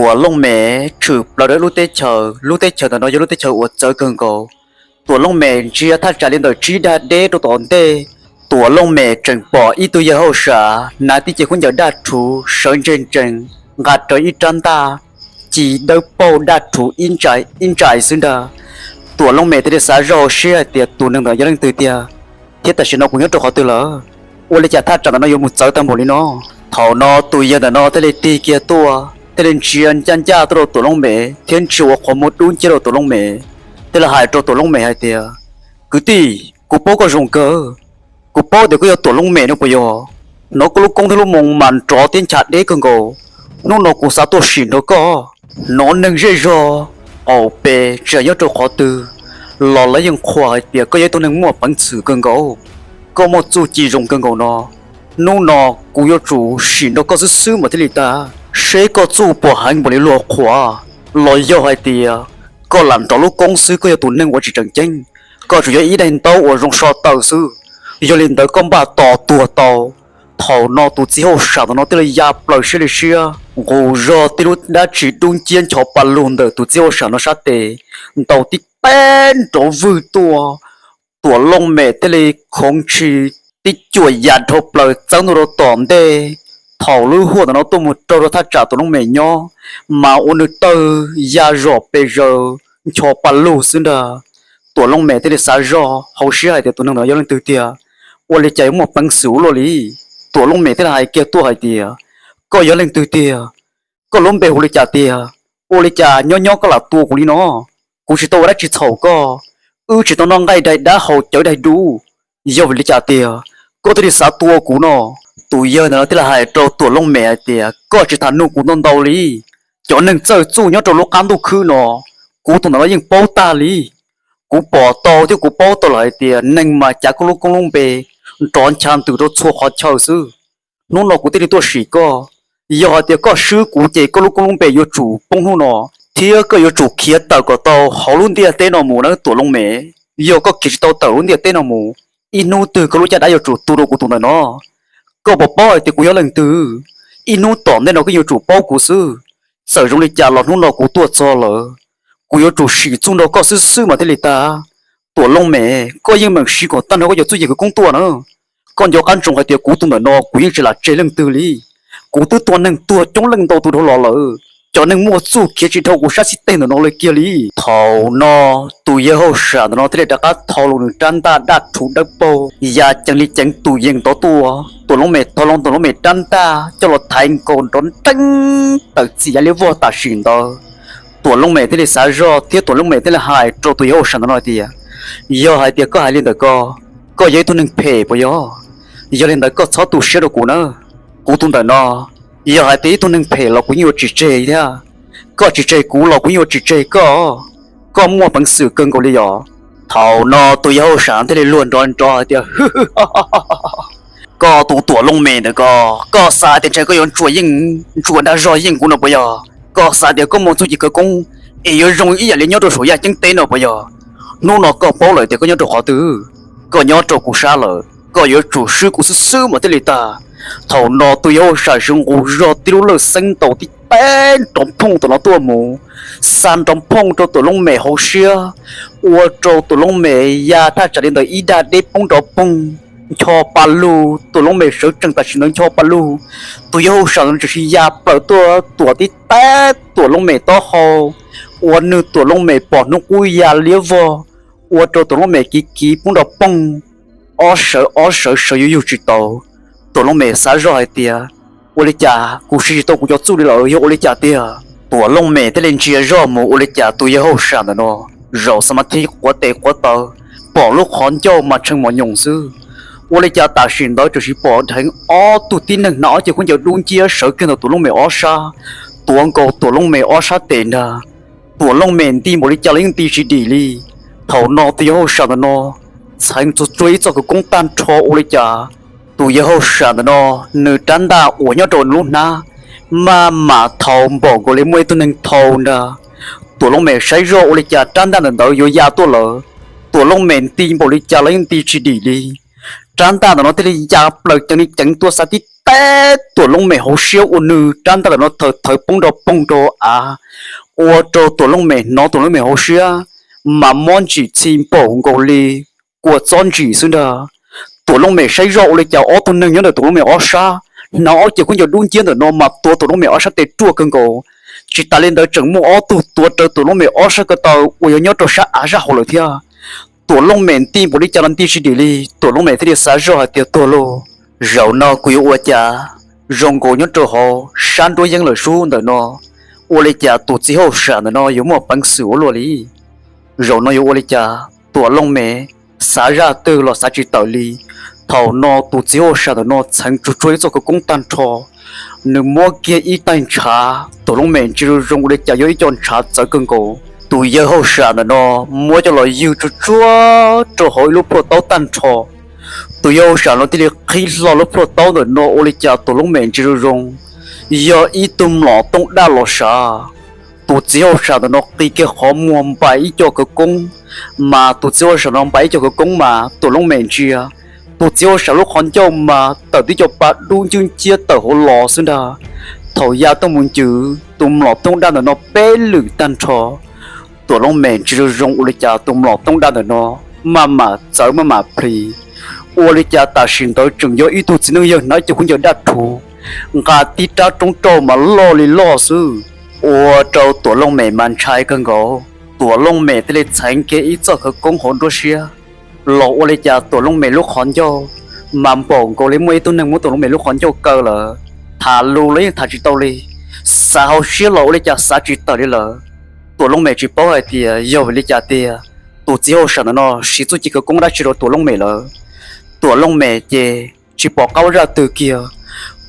Tuam Looj Mem tshwm plaws rau ib lub teb chaws, lub teb chaws ntawm no yog lub teb chaws uas txawv kawg nkaus. Tuam Looj Mem ntsia thaj tsam li ntawm tsib dag deb rau tom ntej, Tuam Looj Mem tseem pom ib tug yawg hauj sam hnav tib ce khaub ncaws daj rhuv sawv ntseg ntsees, nqa rawv ib rab ntaj ci dawb paug daj rhuv ib ntsais xwb ntag. Tuam Looj Mem thiaj li xav zoj hauv siab hais tias tus neeg ntawd yog leej twg tiag, thiab tam sim no kuv nyob rau qhov twg lawm? Ua li cas thaj tsam ntawm no yuav mus txawv tag npaum li no? Thaum no tus yawg ntawm no thiaj li tig kiag tuaj, thiaj li ntsia ncaj ncaj tuaj rau Tuam Looj Mem thiab ntsia ua qhov muag dub nciab rau Tuam Looj Mem, thiaj li hais rau Tuam Looj Mem hais tias, kwv tij, kuv paub koj zoo kawg, kuv paub tias koj yog Tuam Looj Mem no puas yog? Hnov koj lub koob thiab lub moo mas nrov thiab ncha deb kawg nkaus. Hnub no kuv xav tuaj sim nrog koj. Hnov neeg zej zog qaum pes tsis hais nyob rau qhov twg los lawv yeej qhuas hais tias koj yog ib tug neeg muaj peev xwm kawg nkaus, koj muaj txuj ci zoo kawg nkaus no. Hnub no kuv yuav tsum sim nrog koj xwb xwb mas thiaj li tag, seb koj txuj puas heev npaum li luag qhuas, los yog hais tias koj lam nrov lub koob xwb, koj yog tus neeg uas tsis tseem ceeb, koj tsuas yog ib daim ntaub uas zoo so taw xwb. Yog li ntawd koj npaj tos tuag tau. Thaum no tus txiv hauj sam ntawm no thiaj li ya plaws siab li siab, nqus zog tib lub dab tsi dub nciab ncho pa lug ntawm tus txiv hauj sam no sab tes, ntaus tib teg nrov vwg tuaj. Tuam Looj Mem thiaj li khoov ntshis tib cuam ya dhau plaws txawb ntua rau tom ntej. Thaum lub huaj ntawm no tuaj mus raug rau thaj tsam Tuam Looj Mem nyob, mas ua nws tawg ya zom pes zaws ncho pa lug xwb ntag. Tuam Looj Mem thiaj li xav zoj hauv siab hais tias tus neeg ntawd yog leej twg tiag, ua li cas yuav muaj peev xwm ua luaj li. Tuam Looj Mem thiaj li hais kiag tuaj hais tias, koj yog leej twg tiag? Koj lub npe hu li cas tiag? Ua li cas nyob nyob koj lam tua kuv li no? Kuv tsis tau ua dab tsi txhaum koj, wb tsis tau noj nqaij daig dab haus cawv daig dub, yog vim li cas tiag koj thiaj li xav tua kuv no? Tus yawg ntawm no thiaj li hais rau Tuam Looj Mem hais tias, koj tsis tham nug kuv ntau ntau li. Cov neeg txawj txuj nyob rau lub qab ntuj khwb no, kuv tus ntawm no yeej paub tag li. Kuv pom tau thiab kuv paub tau lawm hais tias neeg mas cav koj lub koob lub npe nrov ncha ntws rau txhua qhov chaw xwb. Hnub no kuv thiaj li tuaj sim koj. Yog hais tias koj swb kuv ces koj lub koob lub npe yuav tsum poob hnub no, thiab koj yuav tsum khiav tawm kom tau hauv lub ntiaj teb no mus nawb Tuam Looj Mem. Yog koj khiav tsis tau tawm lub ntiaj teb no mus, ib hnub twg koj lub caj dab yuav tsum tu rau kuv tus ntawm no. Koj puas paub hais tias kuv yog leej twg? Ib hnub tom ntej no koj yuav tsum paub kuv xwb. Txawm zoo li cas los hnub no kuv tuaj txog lawm, kuv yuav tsum sim txuj nrog koj xwb xwb mas thiaj li tag. Tuam Looj Mem, koj yeej meem siv kom tag nrho koj cov txuj ci khawv koob tuaj na. Koj nco qab ntsoov hais tias kuv tus ntawm no kuv yeej tsis lam tseg leej twg li. Kuv twb tua neeg tuag coob leej ntau tus dhau los lawm, cov neeg muaj txuj khiav tsis dhau kuv sab xib teg ntawm no li kiag li. Thaum no tus yawg hauj sam ntawm no thiaj li rov qab thau los nws rab ntaj daj rhuv dawb paug ya ceev li ceev tus yees tod tuaj. Tuam Looj Mem thau los Tuam Looj Mem rab ntaj coj los thaiv nkaus nrov nreeb tawm txim ya liab vog tam sim ntawd. Tuam Looj Mem thiaj li xav zoj thiab Tuam Looj Mem thiaj li hais rau tus yawg hauj sam ntawm no tias, yog hais tias koj hais li ntawm ko, koj yog ib tug neeg phem puas yog? Yog li ntawd koj txhob tu siab rau kuv na. Kuv tus ntawm no, yog hais tias ib tug neeg phem los kuv yeej yuav tsis tseg thiab. Koj tsis tseg kuv los kuv yeej yuav tsis tseg koj. Koj muaj peev xwm kawg nkaus li yom. Thaum no tus yawg hauj sam thiaj li luag nrov nrov hais tias, koj tus Tuam Looj Mem ntawm ko, koj xav tias ntshe koj yuav ntsuas yeej, ntsuas dag zog yeej kuv no puas yog? Koj xav tias koj muaj txuj ci khawv koob es yuav zoo ib yam li nyob rau saum yaj ceeb teb no puas yog? Hnub no koj paub lawm tias koj nyob rau qhov twg, koj nyob rau kuv sab lawm, koj yuav tsum swb kuv xwb xwb mas thiaj li tag. Thaum no tus yawg hauj sam sawv nqus zog tib lub lawj xeeb ntaus tib teg nrov phooj tom no tuaj mus, xa nrov phooj rau Tuam Looj Mem hauv siab, ua rau Tuam Looj Mem ya thaj tsam li ntawm ib dag deb poob nrov poog, ncho pa lug. Tuam Looj Mem sawv tsees tam sim ntawd ncho pa lug, tus yawg hauj sam ntawd tseem sis ya plaws tuaj tuam tib teg Tuam Looj Mem taub hau, ua nws Tuam Looj Mem pom hnub qub ya liab vog, ua rau Tuam Looj Mem kiv kiv poob nrov poog, ob sawv ob sawv sawv yuav yug tsis tau. Tuam Looj Mem xav zoj hais tias, ua li cas kuv siv tsis tau kuv cov txuj li lawm, yog ua li cas tiag? Tuam Looj Mem thiaj li ntsia zoj mus ua li cas tus yawg hauj sam ntawm no zaum xa ma thi quav tes quav taw, pom lub qhov ncauj mas tshee mos nyoos xwb. Ua li cas tam sim ntawd tseem sis pom dheev ob tug tib neeg hnav ob ce khaub ncaws dub nciab sawv kiag ntawm Tuam Looj Mem ob sab, tuav nkaus Tuam Looj Mem ob sab tes ntag. Tuam Looj Mem nti npaum li cas los yeej nti tsis dim li. Thaum no tus yawg hauj sam ntawm no txheev txuag tsuag ib txoj khawv koob tag nrho ua li cas, tus yawg hauj sam ntawm no nws rab ntaj uas nyob rau nws lub hnab maj mam thau npaum nkaus li muaj ib tug neeg thau ntag. Tuam Looj Mem saib zoj ua li cas rab ntaj ntawm ntawd yuav ya tuaj lawm. Tuam Looj Mem nti npaum li cas los yeej nti tsis dim li. rab ntaj ntawm no thiaj li ya plaws ceev li ceev tuaj xa tib teg Tuam Looj Mem hauv siab ua nws rab ntaj ntawm no thawv thawv poob rau poog rau av, ua rau Tuam Looj Mem hnov Tuam Looj Mem hauv siab mas mob ntsim txhi npaum nkaus li kua txob ntsim xwb ntag. Tuam Looj Mem saib zoj ua li cas ob tug neeg nyob ntawm Tuam Looj Mem ob sab hnav ob ce khaub ncaws dub nciab ntawm no mas tuav Tuam Looj Mem ob sab tes ruaj kawg nkaus. Tsis tas li ntawd tseem muaj ob tug tuav rawv Tuam Looj Mem ob sab ko taw uas yog nyob rau sab av sab hauv lawm thiab. Tuam Looj Mem nti npaum li cas los nti tsis dim li, Tuam Looj Mem thiaj li xav zoj hais tias tuag lauj, zaum no kuv yuav ua cas zoo nkaus nyob rau hauv sab nruab yeeb lawm sub ntawm no, ua li cas tus txiv hauj sam ntawm no yuav muaj peev xwm ua luaj li. Zaum no yuav ua li cas? Tuam Looj Mem xav zaj twg los xav tsis tawm li. Thaum no tus txiv hauj sam ntawm no txheev tsuag tsuag ib txoj khawv koob tag nrho, nws muab kiag ib taig ntshav, Tuam Looj Mem ntsia zoo zoo ua li cas yog ib co ntshav txawv kawg nkaus. Tus yawg hauj sam ntawm no muab coj los ywg tsuag tsuag rau hauv ib lub plhuaj taub tag nrho. Tus yawg hauj sam no thiaj li qhib hlo lub plhuaj taub ntawm no ua li cas Tuam Looj Mem ntsia zoo zoo yog ib tug mlom tooj daj los sav. Tus txiv hauj sam ntawm no qi kiag qhov muag npais ib co khawv koob, mas tus txiv hauj sam no npais ib co khawv koob mas Tuam Looj Mem ntsia, tus txiv hauj sam lub qhov ncauj mas tawm tib co pa dub ncwb nciab tawm hauv los xwb ntag. Thaum ya tuaj mus ncws tus mlom tooj daj ntawm no peb lwm tag nrho, Tuam Looj Mem ntsia zoo zoo ua li cas tus mlom tooj daj ntawm no maj mam txawv maj mam plis, ua li cas tam sim ntawd tseem yog ib tug txiv neej yawg hnav cov khaub ncaws daj rhuv, nqa tib rab roob rauj mas loj li loj xwb, ua rau Tuam Looj Mem mas ntshai kawg nkaus. Tuam Looj Mem thiaj li txheev kiag ib txoj khawv koob hauv nruab siab los ua li cas Tuam Looj Mem lub qhov ncauj mas npaum nkaus li muaj ib tug neeg muab Tuam Looj Mem lub qhov ncauj kaw lawm. Tham lus los yeej tham tsis tau li, xav hauv siab los ua li cas xav tsis tawm li lawm. Tuam Looj Mem tsis paub hais tias yog vim li cas tiag, tus txiv hauj sam ntawm no siv txuj ci khawv koob dab tsi rau Tuam Looj Mem lawm. Tuam Looj Mem ces tsis pom qab ua zaj twg kiag,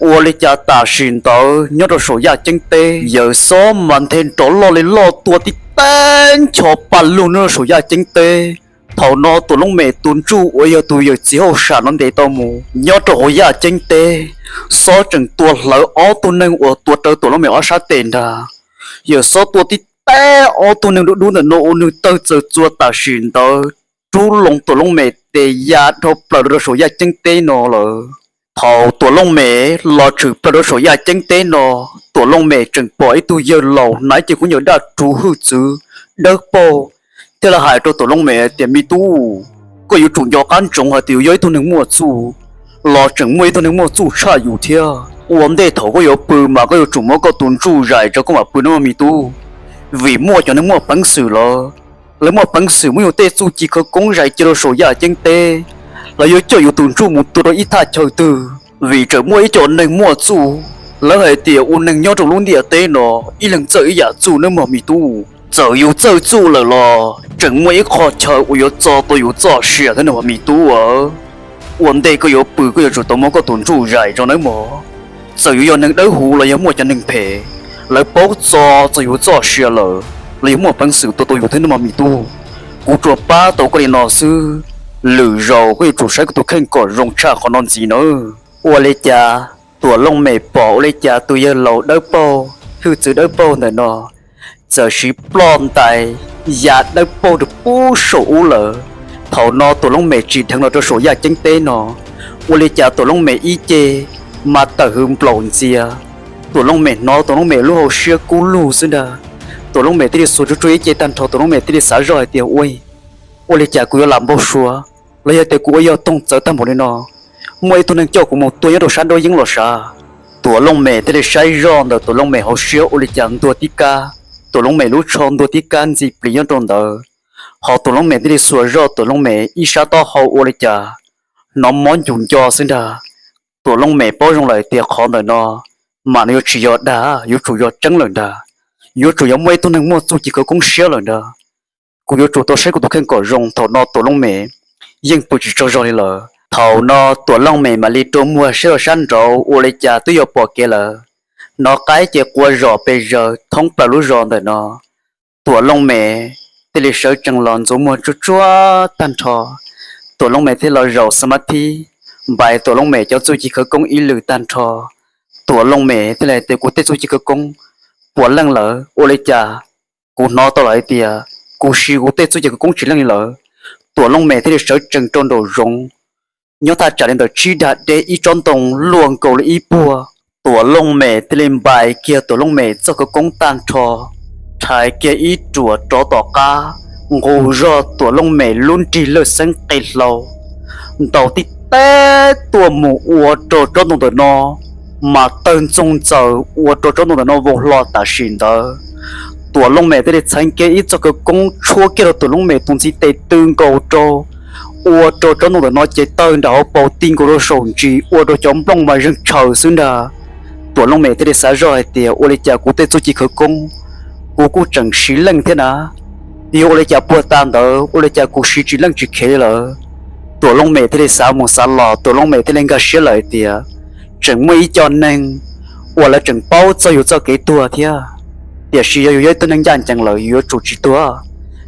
ua li cas tam sim ntawd nyob rau saum yaj ceeb teb yawm xob mas nthe nrov loj li loj tua tib teg ncho paj lug nyob rau saum yaj ceeb teb. Thaum no Tuam Looj Mem tus ntsuj uas yog tus yawm txiv hauj sam no ntes tau mus nyob rau hauv yaj ceeb teb, xob tseem tua hlawv ob tug neeg uas tuav rawv Tuam Looj Mem ob sab tes ntag. Yawm xob tua tib teg ob tug neeg dub dub ntawm no ua nws tawg txawm txua tam sim ntawd rub loo Tuam Looj Mem tes ya dhau plaws rau saum yaj ceeb teb no lawm. Thaum Tuam Looj Mem los tshwm plaws rau saum yaj ceeb teb no, Tuam Looj Mem tseem pom ib tug yawg laus hnav ib ce khaub ncaws daj rhuv hwj txwv dawb paug, thiaj li hais rau Tuam Looj Mem tias, me tub, koj yuav tsum nco qab ntsoov hais tias yus yog ib tug neeg muaj txuj, los tseem muaj ib tug neeg muaj txuj tshaj yus thiab. Ua ntej thaum koj yuav pw mas koj yuav tsum muab koj tus ntsuj zais rau koj mam pw nawb mog me tub, vim muaj cov neeg muaj peev xwm lawm, lawv muaj peev xwm muab yus tej txuj ci khawv koob zais cia rau saum yaj ceeb teb, lawv yuav coj yus tus ntsuj mus tua rau ib thaj chaw twg. Vim tseem muaj ib co neeg muaj txuj, lawv hais tias ua neeg nyob rau lub ntiaj teb no ib leeg txawj ib yam txuj nawb mog me tub. Txawm yus txawj txuj lawm los tseem muaj ib qho chaw uas yuav txo tau yus txoj sia thiab nawb mog me tub. Ua ntej koj yuav pw koj yuav tsum tau muab koj tus ntsuj zais rau nawb mog. Txawm yus yog neeg dawb huv los yog muaj cov neeg phem, lawv paub txo txog yus txoj sia lawm, lawv yuav muaj peev xwm tua tau yus thiab nawb mog me tub. Kuv tsuas pab tau koj li no xwb, lwm zaus koj yuav tsum saib kuv tus kheej kom zoo tshaj qhov no ntxiv nawb. Ua li cas Tuam Looj Mem pom ua li cas tus yawg laus dawb paug, hwj txwv dawb paug ntawm no txawm siv ploj ntais ya dawb paug rau pub saum ub lawm. Thaum no Tuam Looj Mem tsim dheev los rau saum yaj ceeb teb no, ua li cas Tuam Looj Mem ib ce mas tawm hws nplaum ntxias. Tuam Looj Mem hnov Tuam Looj Mem lub hauv siab kub lug xwb ntag. Tuam Looj Mem thiaj li xuas tsuag tsuag ib ce tag nrho, Tuam Looj Mem thiaj li xav zoj hais tias, ua, ua li cas kuv yuav lam npau suav, los yog tias kuv ua yog toog txawv tag npaum li no, muaj ib tug neeg coj kuv mus tua nyob rau sab nruab yeeb los sav. Tuam Looj Mem thiaj li saib zoj ntawm Tuam Looj Mem hauv siab ua li cas ntuag tib kab, Tuam Looj Mem lub tsho ntuag tib kab ntxi plis nyob rau ntawd. Ho Tuam Looj Mem thiaj li xuas zoj Tuam Looj Mem ib sab taub hau ua li cas hnov mob ncus nco xwb ntag. Tuam Looj Mem paub zoo lawm tias qhov ntawm no mas nws yuav tsis yog dag, yuav tsum yog tseeb lawm ntag. Yuav tsum yog muaj ib tug neeg muaj txuj ci khawv koob siab lawm ntag. Kuv yuav tsum tau saib kuv tus kheej kom zoo. Thaum no Tuam Looj Mem yeej pw tsis tsaug zog li lawm. Thaum no Tuam Looj Mem mam li rua muag saib rau sab nraud ua li cas twb yuav pom kev lawm. Hnov qaib ces quaj zom pes zaws thoob plaws lub zos ntawm no. Tuam Looj Mem thiaj li sawv tsees los ntxuav muag tsuag tsuag tag nrho. Tuam Looj Mem thiaj los zaum xab mab thib, npais Tuam Looj Mem cov txuj ci khawv koob ib lwm tag nrho. Tuam Looj Mem thiaj li hais tias, kuv tej txuj ci khawv koob puas leej lawm? Ua li cas kuv hnov tau lawm hais tias kuv siv kuv tej txuj ci khawv koob tsis leej li lawm? Tuam Looj Mem thiaj li sawv tsees rau nraum zoov, Nyob thaj tsam li ntawm tsib dag deb ib tsob ntoo luaj nkaus li ib puag, Tuam Looj Mem thiaj li npais kiag Tuam Looj Mem txoj khawv koob tag nrho, rhais kiag ib ruam rov tom qab, nqus zog Tuam Looj Mem lub nrig lawj xeeb qe hlau, ntaus tib teb tuaj mus ua rau tsob ntoo ntawm no mas tawg ntxoog ntxaws ua rau tsob ntoo ntawm no vau hlo tam sim ntawd. Tuam Looj Mem thiaj li txheev kiag ib txoj khawv koob tshuab kiag rau Tuam Looj Mem tus ntxiv tes tw nkaus rau, ua rau tsob ntoo ntawm no ces tawg nram hauv paus ti nkaus rau saum ntsis ua rau cov nplooj mas zeeg tshaws xwb ntag. Tuam Looj Mem thiaj li xav zoj hais tias ua li cas kuv tej txuj ci khawv koob kuv kuj tseem siv leej thiab na, yog ua li cas puag ta ntawd ua li cas kuv siv tsis leej tsis khev li lawm. Tuam Looj Mem thiaj li xav mus xav los, Tuam Looj Mem thiaj li nkag siab lawm hais tias tseem muaj ib co neeg uas lawv tseem paub txog yus txoj kev tuag thiab, tiam sis yog yus yog ib tug neeg ncaj ncees lawm yus yuav tsum tsis tuag.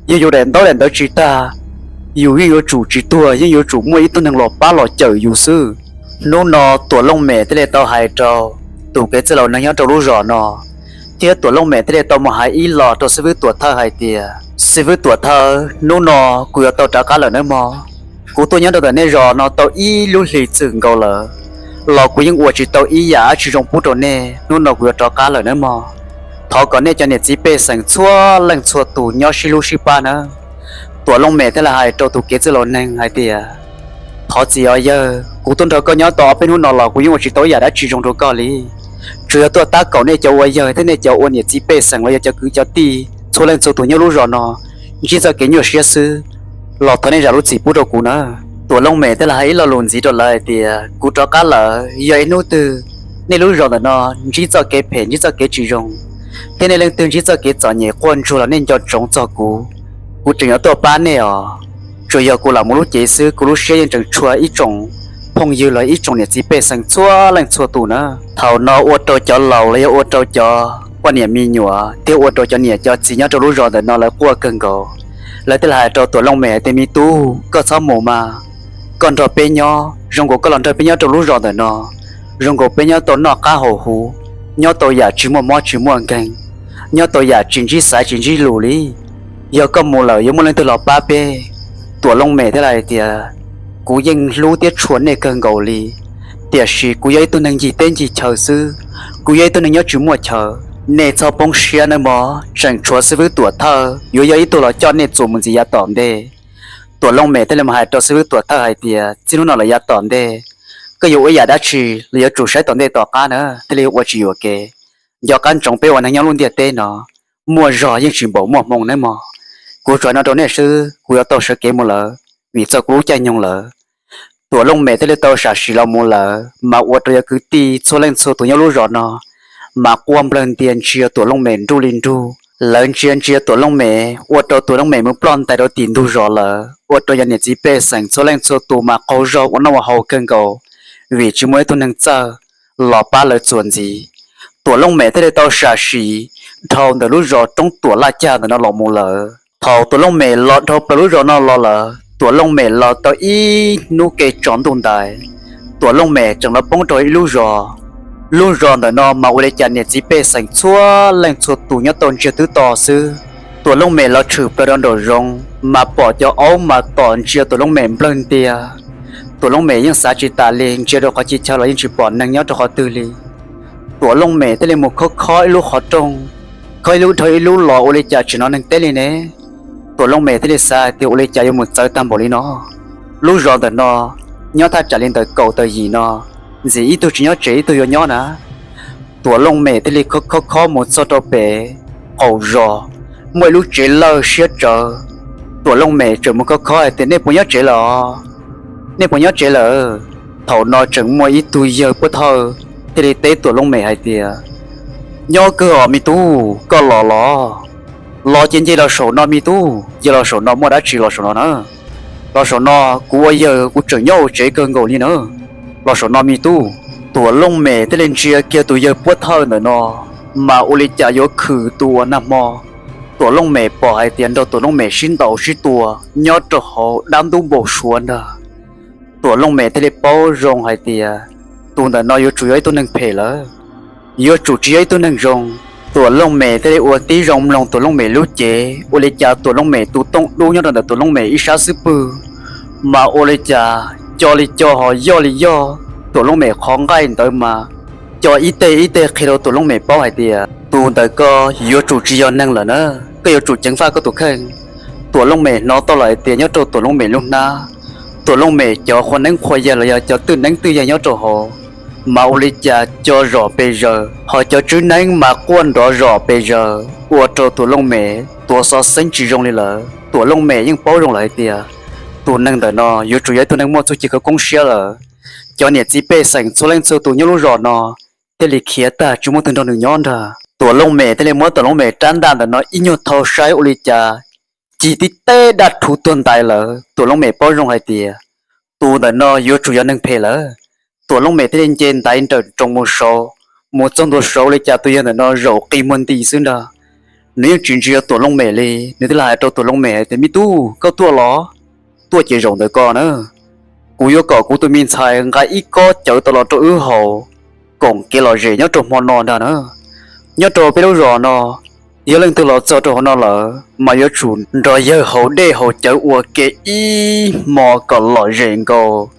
Yog yus daim ntaub daim ntawv tsis tag, yus yeej yuav tsum tsis tuag, yeej yuav tsum muaj ib tug neeg los pab los cawm yus xwb. Hnub no Tuam Looj Mem thiaj li tau hais rau tus kev txwj laus neeg nyob rau lub zos no, thiab Tuam Looj Mem thiaj li tau mus hais ib los rau xib fwb Tuam Thawj hais tias, xib fwb Tuam Thawj, hnub no kuv yuav tau rov qab lawm nawb mog. Kuv tuaj nyob rau ntawm nej zos no tau ib lub hlis txwm nkaus lawm, los kuv yeej ua tsis tau ib yam dab tsi zoo pub rau nej, hnub no kuv yuav rov qab lawm nawb mog. Thov kom nej cov niam txiv pej xeem txhua leej txhua tus nyob sib hlub sib pab nawb. Tuam Looj Mem thiaj li hais rau tus kev txwj laus neeg hais tias, thov txim os yawg, kuv tuaj nrog koj nyob tau ob peb hnub no los kuv yeej ua tsis tau ib yam dab tsi zoo rau koj li. Tsuas yog tuaj tab kaum nej cov ua yawg thiab nej cov ua niam txiv pej xeem los yog cov kwv cov tij txhua leej txhua tus nyob lub zos no ntsib txoj kev nyuaj siab xwb, los thov nej zam lub txim pub rau kuv na. Tuam Looj Mem thiaj li hais ib lo lus ntxiv rau lawv hais tias, kuv rov qab lawm, yog ib hnub twg nej lub zos ntawm no ntsib txoj kev phem ntsib txoj kev tsis zoo, thiab nej leej twg ntsib txoj kev txom nyem quaj ntsuag los nej nco ntsoov txog kuv, kuv tseem yuav tuaj pab nej os. Tsuas yog kuv lam mus lub cev xwb, kuv lub siab yeej tseem tshua ib tsoom phooj ywg los ib tsoom niam txiv pej xeem txhua leej txhua tus na. Thaum no ua rau cov laus los yog ua rau cov poj niam me nyuam thiab ua rau cov niam cov txiv nyob rau lub zos ntawm no lawv quaj kawg nkaus. Lawv thiaj li hais rau Tuam Looj Mem hais tias, me tub, koj txhob mus mas, koj nrog peb nyob, zoo nkaus koj los nrog peb nyob rau lub zos ntawm no, zoo nkaus peb nyob tau noj qab haus huv, nyob tau yam tsis muaj mob tsis muaj nkeeg, nyob tau yam tsis ntsib xaiv tsis ntsib lus li. Yog koj mus lawm yuav muaj leej twg los pab peb? Tuam Looj Mem thiaj li hais tias, kuv yeej hlub thiab tshua nej kawg nkaus li, tiam sis kuv yog ib tug neeg ncig teb ncig chaw xwb, kuv yog ib tug neeg nyob tsis muaj chaw. Nej txhob poob siab nawb mog, tseem tshuav xib fwb Tuam Thawj yuav yog ib tug los coj nej txuas mus ntxiv yav tom ntej. Tuam Looj Mem thiaj li mus hais rau xib fwb Tuam Thawj hais tias, txij hnub no lawm yav tom ntej, koj yuav ua ib yam dab tsi los yuav tsum saib tom ntej tom qab na, thiaj li ua tsis yuam kev. Nco qab ntsoov peb ua neeg nyob lub ntiaj teb no, muaj zog yeej tsis npaum muaj hmoo nawb mog. Kuv tsuas hais no rau nej xwb, kuv yuav tau sawv kev mus lawm, vim txog kuv lub caij nyoog lawm. Tuam Looj Mem thiaj li tau sam sim los mus lawm, mas ua rau cov kwv tij txhua leej txhua tus nyob lub zos no mas quaj nplawg ntia ntsia Tuam Looj Mem nruj li nruj. Lawv ntsia ntsia Tuam Looj Mem, ua rau Tuam Looj Mem mus ploj ntais rau tim ntug zos lawm, ua rau cov niam txiv pej xeem txhua leej txhua tus mas qaug zog ua noj ua haus kawg nkaus, vim tsis muaj ib tug neeg txawj los pab lawv txuas ntxiv. Tuam Looj Mem thiaj li tau sam sim dhau ntawm lub zos Roob Tuam Laj Cag ntawm no los mus lawm. Thaum Tuam Looj Mem los dhau plaws lub zos no los lawm, Tuam Looj Mem los tau ib hnub ke tsaus ntuj ntais, Tuam Looj Mem tseem los poob rau ib lub zos. Lub zos ntawm no mas ua li cas niam txiv pej xeem txhua leej txhua tus nyob tau ntsiag twb to xwb. Tuam Looj Mem los tshwm plaws rau nraum zoov mas pom cov aub mas tom ntsia Tuam Looj Mem nplawg ntia. Tuam Looj Mem yeej xav tsis tas li, ntsia rau qhov txhia chaw los yeej tsis pom neeg nyob rau qhov twg li. Tuam Looj Mem thiaj li mus khob khob ib lub qhov rooj, khob ib lub dhau ib lub los ua li cas tsis hnov neeg teb li ne. Tuam Looj Mem thiaj li xav tias ua li cas yuav mus txawv tag npaum li no. Lub zos ntawm no nyob thaj tsam li ntawm kaum tawm yim no, ntxim ib tug tsis nyob tsev ib tug yuav nyob na. Tuam Looj Mem thiaj li khob khob khob mus txog rau pem qaum zos, muaj ib lub tsev lawj siab tsawv. Tuam Looj Mem tseem mus khob khob hais tias, nej puas nyob tsev lawm? Nej puas nyob tsev lawm? Thaum no tseem muaj ib tug yawg puab thawj thiaj li teb Tuam Looj Mem hais tias, nyob kawg os me tub, koj los los. Los ces nce los saum no me tub, nce los saum no muaj dab tsi los saum no na. Los saum no, kuv ua yawg kuv tseem nyob hauv tsev kawg nkaus li na. Los saum no me tub. Tuam Looj Mem thiaj li ntsia kiag tus yawg puab thawj ntawm no, mas ua li cas yuav khwm tus uas nag hmo Tuam Looj Mem pom hais tias nrog Tuam Looj Mem sib ntaus sib tua nyob rau hauv dab ntub npau suav ntag. Tuam Looj Mem thiaj li paub zoo hais tias tus ntawm no yuav tsum yog ib tug neeg phem lawm, yuav tsum tsis yog ib tug neeg zoo. Tuam Looj Mem thiaj li ua tib zoo mloog Tuam Looj Mem lub cev, ua li cas Tuam Looj Mem tus tooj dub nyob rau ntawm Tuam Looj Mem ib sab xub pwg mas ua li cas co li co ho yoj li yoj. Tuam Looj Mem qhov nqaij ntawd mas co ib teg ib teg qhia rau Tuam Looj Mem paub hais tias tus ntawm ko yuav tsum tsis yog neeg lawm na, koj yuav tsum ceev faj koj tus kheej. Tuam Looj Mem hnov tau lawm hais tias nyob rau Tuam Looj Mem lub hnab, Tuam Looj Mem cov qhua neeb qhua yaig los yog cov twj neeb twj yaig nyob rau hauv mas ua li cas co zom pes zaws, ho cov tswb neeb mas quaj nrov zom pes zaws ua rau Tuam Looj Mem tuav xov xeeb tsis zoo li lawm. Tuam Looj Mem yeej paub zoo lawm hais tias tus neeg ntawm no yuav tsum yog ib tug neeg muaj txuj ci khawv koob siab lawm. Cov niam txiv pej xeem txhua leej txhua tus nyob lub zos no thiaj li khiav tag tsis muaj twg nrog nws nyob ntag. Tuam Looj Mem thiaj li muab Tuam Looj Mem rab ntaj ntawm no ib nyuag thau saib ua li cas, cig tib teb daj rhuv tuag ntais lawm. Tuam Looj Mem paub zoo hais tias tus ntawm no yuav tsum yog neeg phem lawm. Tuam Looj Mem thiaj li nce ntaiv nrawm nroos mus saud, mus txog ntua saud ua li cas tus yawg ntawm no zaum qi muag nti xwb ntag. Nws yeej tsis ntsia Tuam Looj Mem li, nws thiaj li hais rau Tuam Looj Mem hais tias, me tub, koj tuaj los? Tuaj ces zaum ntawm ko na. Kuv yuav kom kuv tus me ntxhais nqa ib kob cawv tau los rau wb haus koom kev lom zem nyob rau hmo no ntag na. Nyob rau peb lub zos no, yog leej twg los txog rau hauv no lawm mas yuav tsum nrog yawg haus dej haus cawv ua ke ib hmo kom lom zem nkaus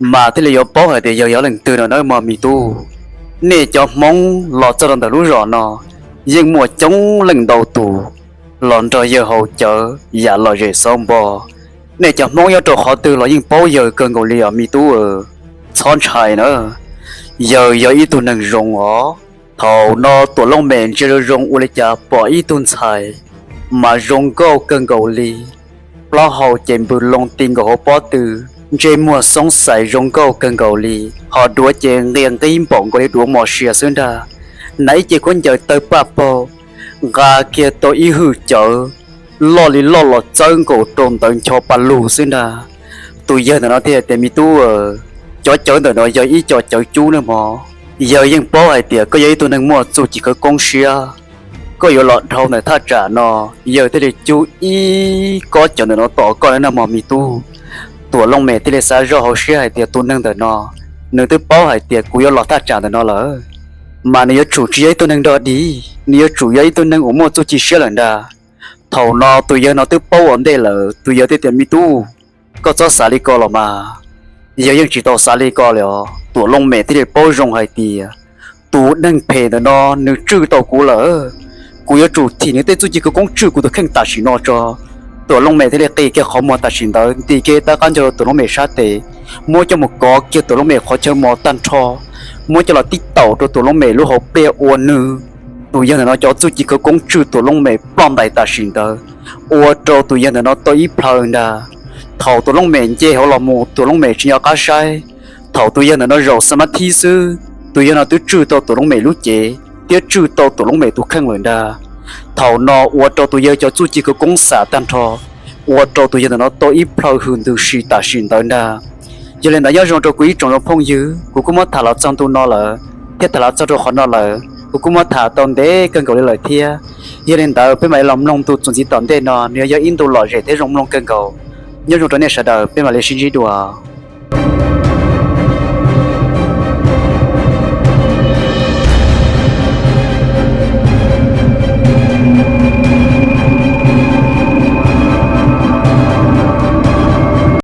mas thiaj li yuav paub hais tias yawg yog leej twg no na mog me tub. Nej cov Hmoob los txog rau ntawm lub zos no yeej muaj coob leej ntau tus los nrog yawg haus cawv yam lom zem xauv npo. Nej cov Hmoob nyob rau qhov twg los yeej paub yawg kawg nkaus li os me tub. Txhob ntshai na, yawg yog ib tug neeg zoo os. Thaum no Tuam Looj Mem ntsia zoo zoo ua li cas pom ib tug ntxhais mas zoo nkauj kawg nkaus li. Plaub hau ces npws loo ti nkaus hauv pob tw, ntsej muag xoob xais zoo nkauj kawg nkaus li, ho duav ces nqia nqib npaum nkaus li duav mos sia xwb ntag. Hnav ib ce khaub ncaws tawg paj paug, nqa kiag tau ib hwj cawv loj li loj los txawb nkaus rau ntawd ncho pa lug xwb ntag. Tus yawg ntawm no thiaj tias, me tub, cov cawv ntawm no yog ib co cawv cub nawb mog. Yawg yeej paub hais tias koj yog ib tug neeg muaj txuj ci khawv koob siab, koj yuav los dhau ntawm thaj tsam no. Yawg thiaj li cub ib kob cawv ntawm no tos koj nawb mog me tub. Tuam Looj Mem thiaj li xav zoj hauv siab hais tias tus neeg ntawm no nws twb paub hais tias kuv yuav los thaj tsam ntawm no lawm, mas nws yuav tsum tsis yog ib tug neeg dog dig, nws yuav tsum yog ib tug neeg uas muaj txuj ci siab lawm ntag. Thaum no tus yawg no twb paub ua ntej lawm, tus yawg thiaj tias, me tub, koj txhob xav li ko los mas. Yawg yeej tsis tau xav li ko li os. Tuam Looj Mem thiaj li paub zoo hais tias tus neeg phem ntawm no nws tswj tau kuv lawm, kuv yuav tsum thim nws tej txuj ci khawv koob tswj kuv tus kheej tam sim no tso. Tuam Looj Mem thiaj li qi kiag qhov muag tam sim ntawd nti kiag tab qab ncaug rau Tuam Looj Mem sab tes, muab coj mus kov kiag Tuam Looj Mem qhov chaw mos tag nrho, muab coj los tib taum rau Tuam Looj Mem lub hauv pliaj ua nws. Tus yawg ntawm no cov txuj ci khawv koob tswj Tuam Looj Mem ploj ntais tam sim ntawd, ua rau tus yawg ntawm no tau ib plhaw ntag. Thaum Tuam Looj Mem nce hauv los mus Tuam Looj Mem tsis nco qab saib. Thaum tus yawg ntawm no zaum xa mab thib xwb, tus yawg no twb tswj tau Tuam Looj Mem lub cev thiab tswj tau Tuam Looj Mem tus kheej lawm ntag. Thaum no ua rau tus yawg cov txuj ci khawv koob xam tag nrho, ua rau tus yawg ntawm no tau ib plhaw hws ntws si tam sim ntawd ntag. Yog li ntawd nyob zoo rau kuv ib tsoom zoo phooj ywg, kuv kuj muab tham los txog ntu no lawm thiab tham los txog rau qhov no lawm, kuv kuj muab tham tau ntev kawg nkaus li lawm thiab. Yog li ntawd peb mam li los mloog ntu txuas ntxiv tom ntej no, nws yuav yog ib ntu lom zem thiab zoo mloog kawg nkaus. Nyob zoo rau nej sawv daws, peb mam li sib ntsib dua.